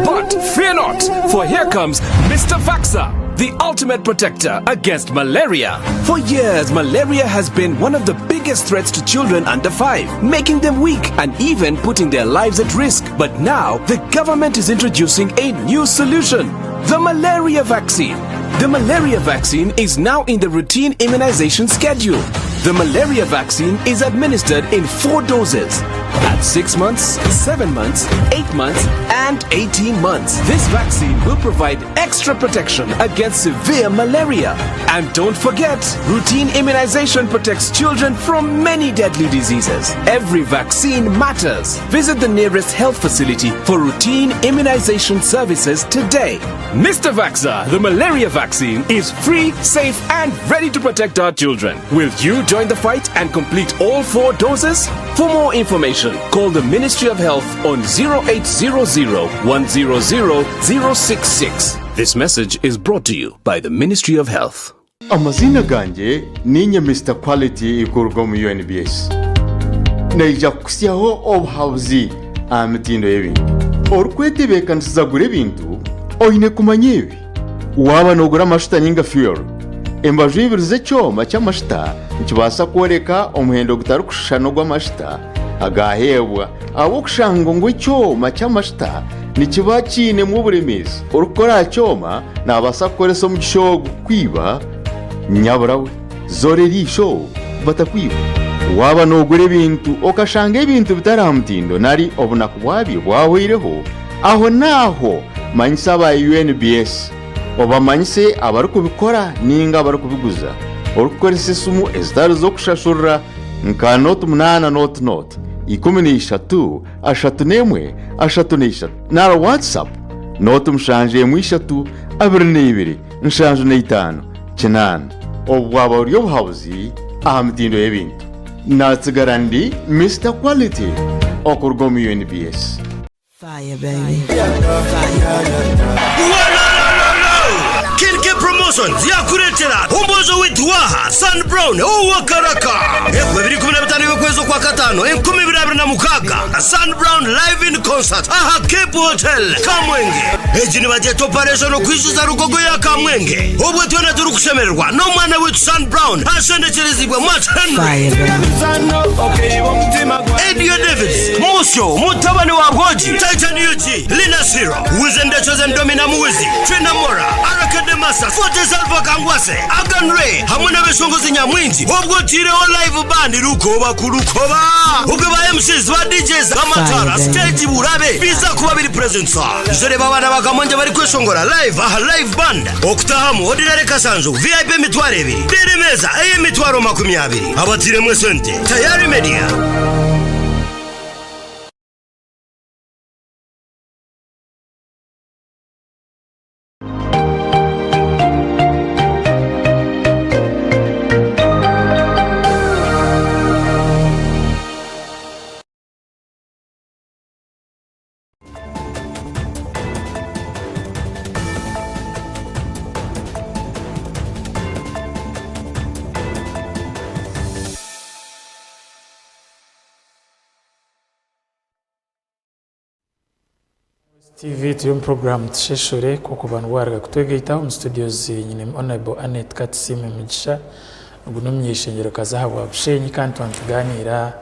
But fear not, for here comes Mr. Vaxa, the ultimate protector against malaria. For years, malaria has been one of the biggest threats to children under 5, making them weak and even putting their lives at risk. But now, the government is introducing a new solution the malaria vaccine. The malaria vaccine is now in the routine immunization schedule. The malaria vaccine is administered in four doses at 6 months, 7 months, 8 months, and 18 months. This vaccine will provide extra protection against severe malaria. And don't forget, routine immunization protects children from many deadly diseases. Every vaccine matters. Visit the nearest health facility for routine immunization services today. Mr. Vaxa, the malaria vaccine, is free, safe, and ready to protect our children. Will you join the fight and complete all four doses? For more information, call the Ministry of Health on 0800 100 066. This message is brought to you by the Ministry of Health. Amaziina gangye niinye Mister Quality kuruga omu UNBS. Naija kukutsyaho obuhabuzi aha mitindo y'ebintu. Orikwetebeekanisiza kugura ebintu, oine kumanya ebi, Waaba noogura amashuta nainga fuel, embaju ibiri z'ekyoma ky'amashuta nikibaasa kworeka omuhendo gutarikushushana ogw'amashuta agaaheebwa ahabw'okushanga ngu ekyoma ky'amashuta Nikiba kiinemu oburemeezi. Orikukora aha kyoma naabaasa kukoresa omugisha ogu kukwiba nyabura we. Zoora eriisho batakwiba. Waaba noogura ebintu okashanga ebintu bitari aha mutindo nari obunaku bwabyo bwahweireho, ahonaaho manyisa aba UNBS obamanyise abarikubikora ninga abarikubiguza orikukoresa esimu ezitari z'okushashurira nka nooti munaana nooti nooti, 13 31 31 nari WhatsApp nooti mushanju emwe ishatu 22 75 8. Obu bwaba buri obuhabuzi aha mitindo y'ebintu. Natsigara ndi Mister Quality okuruga omu UNBS. Walolololo! Kenke Promotions yakureetera omwojo waitu waaha San Brown owa Karaka. Ebiro biri 15 by'okwezi okwa kataano 2026, San Brown Live in Concert aha Cape Hotel, Kamwenge. Egi nibagyeta Operation Okwijuza Rugogo ya Kamwenge. Obwo twena turikushemererwa n'omwana waitu San Brown ashendekyerezibwe Matt Henry. Edio Davids, Musyo, mutabani wa Bwogi, Titan UG, Lina Siro, Wizen the Chosen Domina Muwizi, Trina Mora, RK The Master, Forte Salva Kangwase, Agan Ray, hamwe n'abeshongozi nyamwingi obwo otiireho live band Rukoba ku Rukoba. Obwo ba MCs, ba DJs, amatara, stage burabe biza kuba biri present. Nzoreba abaana ba Kamwengye barikweshongora live aha live band. Okutahamu ordinary kashanju, VIP emitwaro ebiri, reero emeeza ey'emitwaro 20. Abatairemu esente, Tayari Media. TV turi omu puroguraamu Tusheshure kw'okuba niwaruga kutwegaitaho omu studios nyine Honourable Annet Katusiime Mugisha ogu n'omuny'eishengyero-kazi aha bwa Bushenyi kandi twaba nitugaaniira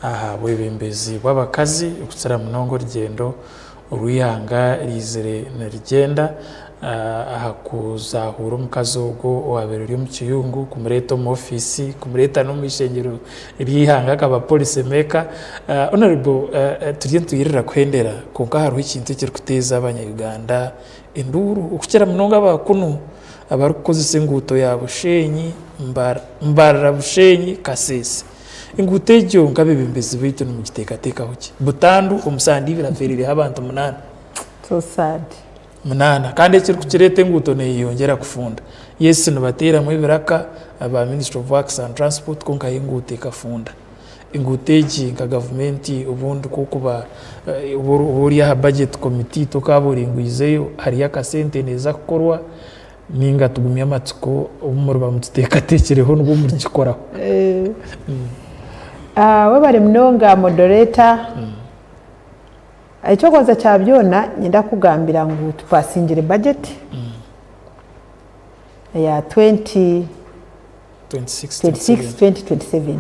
aha bwebembezi bw'abakazi okukira munonga orugyendo oru eihanga riizire nirigyenda aha kuzahuura omukazi ogwo owaabaire ori omu kiyungu kumureeta omu ofiisi kumureeta n'omu ishengyero ry'eihanga akaba policy maker. Honourable turiyo nitwirira kuhendera kwonka hariho ekintu ekirikuteeza abanya Uganda enduuru okukira munonga aba kunu abarikukozesa enguuto ya Bushenyi Mbarara Bushenyi Kasese. Enguuto egyo nk'abeebembezi baitu nimugiteekateekaho ki? Butandu omu sande ibiri hafeereireho abantu munaana. So sad. Munaana. Kandi ekirikukireeta enguuto neeyeyongyera kufunda. Yes nibateeramu ebiraka aba Ministry of Works and Transport kwonka yo enguuto ekafunda. Enguuto egi nka gavumenti obundi ku orikuba oba ori aha budget committee tokaaba oringwizeyo hariyo akasente neeza kukorwa Ninga tugumye amatsiko obu muriba mukiteekateekireho nibwo murikikoraho. Webare munonga moderator. Eky'okubanza kya byona niinyenda kukugambira ngu tupasingire budget eya 2026 2027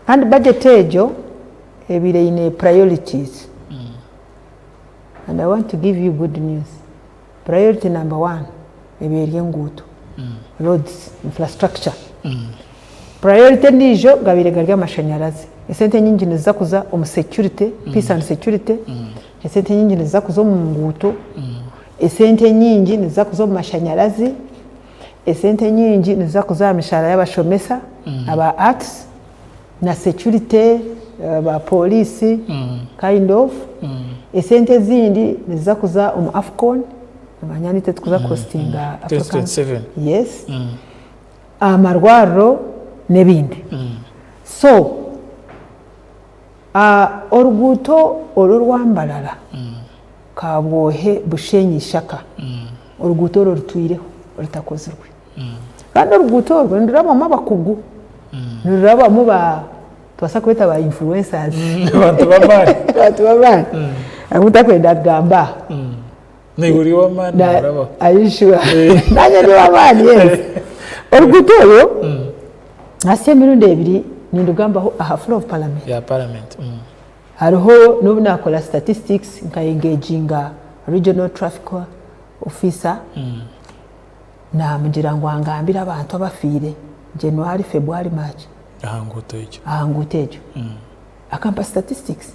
kandi budget egyo ebaire eine priorities and I want to give you good news. Priority number one eba eri enguuto, roads, infrastructure. Priority endiijo gabaire gari amashanyarazi. Esente nyingi niziza kuza omu security, peace and security, esente nyingi niziza kuza omu nguuto, esente nyingi niziza kuza omu mashanyarazi, esente nyingi niziza kuza aha mishaara y'abashomesa, aba arts na security, ba police kind of, esente ezindi niziza kuza omu AFCON, nomanya nitwe turikuza kuhostinga African, 2027. yes, amarwariro n'ebindi. So oruguuto oru orwa Mbarara, Kabwohe, Bushenyi, Ishaka, oruguuto orwo rutwireho rutakozirwe. Kandi oruguuto orwo nirurabamu abakugu, nirurabamu ba nitubaasa kubeeta ba influencers Abantu b'amaani. abantu b'amaani abu ntakwenda kugamba aha. Naiwe ori ow'amaani Na- norabaho. Are you sure? Nanye ndi ow'amaani yes. Oruguuto orwo hasi emirundi ebiri nindugambaho aha floor of parliament. Ya parliament. Hariho n'obu naakora statistics nka engaginga regional traffic officer naamugira ngu angambire abantu abafiire January, February, March Aha nguuto egyo. aha nguuto egyo. Akampa statistics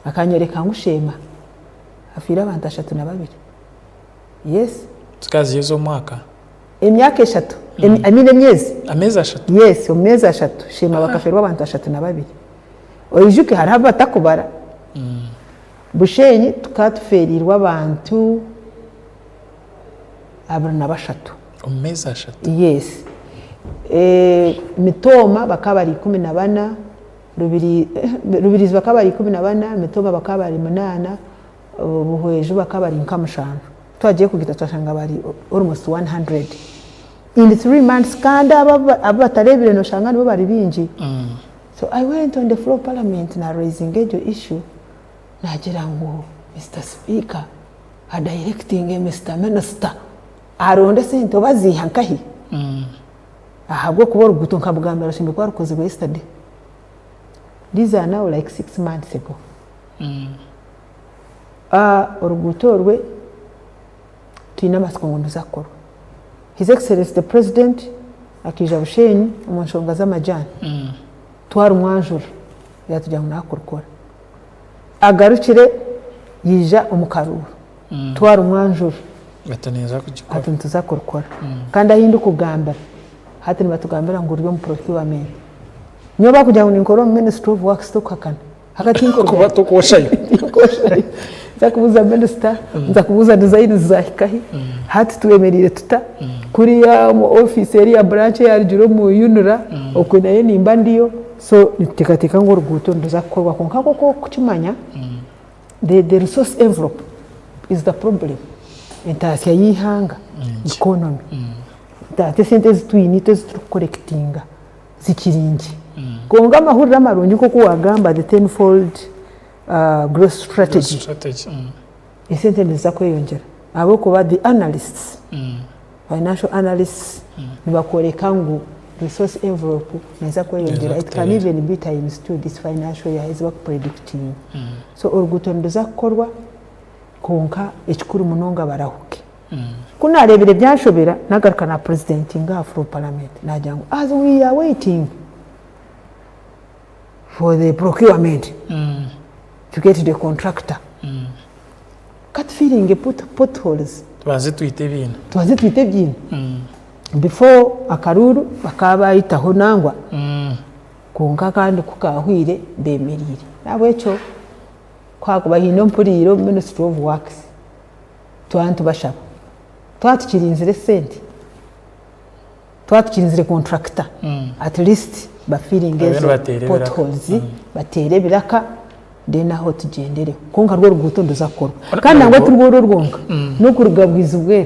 akanyoreka ngu Sheema hafiire abantu 32. Yes. Zikaba ziri ez'omwaka? Emyaka eshatu, I mean emyezi. Ameezi ashatu? Yes, omu meezi ashatu Sheema bakafeerwa abantu 32. Oijuke hariho abu batakubara. Bushenyi tukaba tufeereirwe abantu 23. Omu meezi ashatu? Yes. Mitooma bakaba bari 14, Rubirizi bakaba bari 14, Mitooma bakaba bari munaana, Buhweju bakaba bari nka mushanju. Twagiye kugita twashanga bari almost 100 in 3 months kandi abo abu batareebire noshanga nibo bari baingi. So I went on the floor of parliament na raisinga egyo issue nagira ngu Mister Speaker adirectinge Mister Minister aronde esente oba aziiha nkahi ahabw'okuba oruguuto nkamugambira rushemereire kuba rukozirwe yesterday. These are now like 6 months ago. Oruguuto orwe twine amatsiko ngu niruza kukorwa. His Excellency the President akaija Bushenyi omu nshonga z'amajaani twarumwanjura yatugira ngu nakurukora. Agarukire yaija omu karuuru twarumwanjura Ati ninza kugikora. Ati nituza kurukora. Kandi ahu ndikugambira hati nibatugambira ngu ruri omu procurement. Nyowe bakugira ngu ninkora omu Ministry of Works tokuhakana. Hati Kuba tokwoshayo. Tinkwoshayo. Nza kubuuza minisita, nza kubuuza designs zahika hi, hati twemereire tuta, kuriya omu ofiisi eriya branch eyarugire omu UNRA, okwe nayo nimba ndiyo, so nituteekateeka ngu oruguuto niruza kukorwa kwonka nk'oku orikukimanya, the resource envelope is the problem. Entaasya y'eihanga, economy, hati esente ezi twine itwe ezi turikukorekitinga zikiri nkye. Kwonka amahurire amarungi nk'oku waagamba the ten fold growth strategy, esente niziza kweyongyera ahabw'okuba the analysts, financial analysts nibakworeka ngu resource envelope neeza kweyongyera, it can even be times two this financial year ezi bakupredikitinga. So oruguuto niruza kukorwa kwonka ekikuru munonga barahuke. Ku naareebire byanshobera, naagaruka naapurezidentinga aha floor of parliament naagira ngu as we are waiting for the procurement to get the contractor, ka tufiiringe potholes. Tubanze twite ebiina. Tubanze twite ebiina. Before akaruuru bakaba baayitaho nangwa, kwonka akandi ku kaahwire beemereire. N'ahabw'ekyo ku haakuba haine ompuriire omu ministry of works, twaba nitubashaba twaba tukirinzire esente, twaba tukirinzire contractor, at least bafiiringe Babe ezo nibateera ebiraka. potholes, bateere ebiraka then aho tugyendereho. Kwonka rwo oruguuto niruza kukorwa. Kandi nangwa tirwo orwo rwonka, n'okuruga Bwizibwera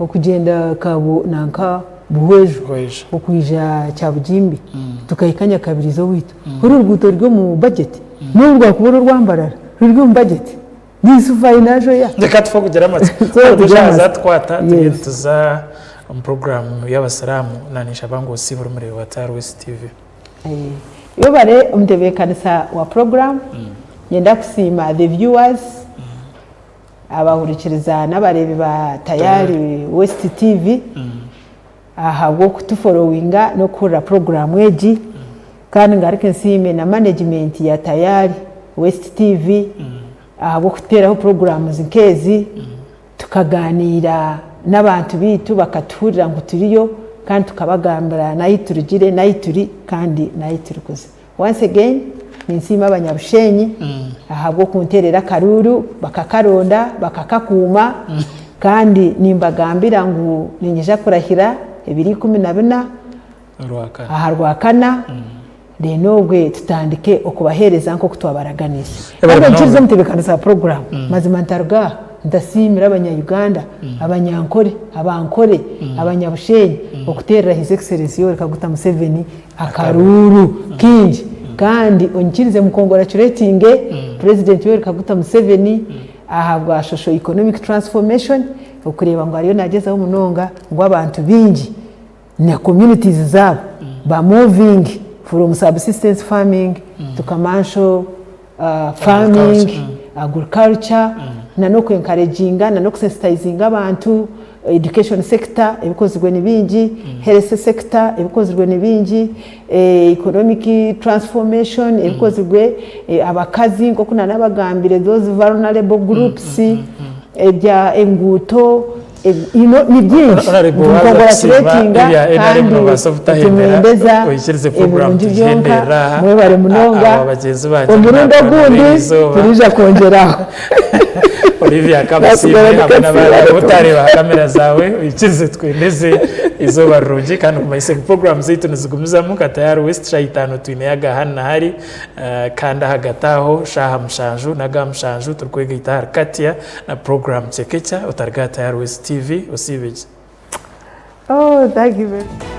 okugyenda Kabu nanka Buhweju Buhweju. okwija Kyabugimbi tukahika Nyakabirizi owaitu. Oru oruguuto ruri omu budget, n'obu rwakuba ori orwa Mbarara ruri omu budget. This financial year. Reka tufe kugira amatsiko. So, Hati kugira eshaaha amatsiko. zaatukwata turiyo nituza omu puroguraamu y'abasiraamu na ninshaba ngu osiibe ori mureebi wa Tayari West TV. Webare omutebeekanisa wa puroguraamu. Niinyenda kusiima the viewers, abahurikiriza n'abareebi ba Tayari West TV ahabw'okutuforowinga n'okuhurira puroguraamu egi. Kandi ngaruke nsiime na management ya Tayari West TV ahabw'okututeeraho puroguraamu nk'ezi, tukagaaniira n'abantu baitu bakatuhurira ngu turiyo kandi tukabagambira n'ahu turugire, n'ahu turi kandi n'ahu turikuza. Once again, ninsiima Abanyabushenyi ahabw'okunteerera akaruuru bakakaronda, bakakakuuma kandi nimbagambira ngu niinyija kurahira ebiro 14 aha Rwakana reero obwe tutandike okubaheereza nk'oku twabaraganiise. Kandi oikirize omutebeekanisa wa puroguraamu, mazima ntaruga aha ntasiimire Abanya-Uganda, Abanyankore, Abankore, Abanyabushenyi okuteerera His Excellency Yoweri Kaguta Museveni akaruuru kaingi. Kandi onyikirize mukongoracuratinge Purezidenti Yoweri Kaguta Museveni ahabwa Social Economic Transformation okureeba ngu ariyo naagyezaho munonga ngu abantu baingi na communities zaabo ba moving from subsistence farming to commercial. Farming, agriculture na n'oku encouraginga na n'oku sensitizinga abantu, education sector ebikozirwe ni bingi, health sector ebikozirwe ni bingi, economic transformation ebikozirwe, abakazi nk'oku nanabagambire those vulnerable groups, ebya enguuto you know ni bingi. Honorable, waza kusiima Nicongratulatinga ebya NRM kandi nobaasa obutahemera nitumwendeza oyikirize program ebirungi byonka. tugihenderera aha. Mwebare munonga. Aba bagyenzi bangye Omurundi naakora ogundi n'erizooba. turija kwongyeraho. Olivia Kamusiime Nasigara hamwe n'abandi ndikatsiira. otareeba aha kamera zaawe oyikirize twendeze eizooba rirungi kandi okumanyise ngu program zaitu nizigumizamu nka Tayari West shaaha itaano twineyo aga hanu na hari eh, kandi ahagati aho shaaha mushanju n'aga mushanju turikwegaita ahari Katia na program Chekecha otariga aha Tayari West TV osiibe gye. Oh, thank you very much.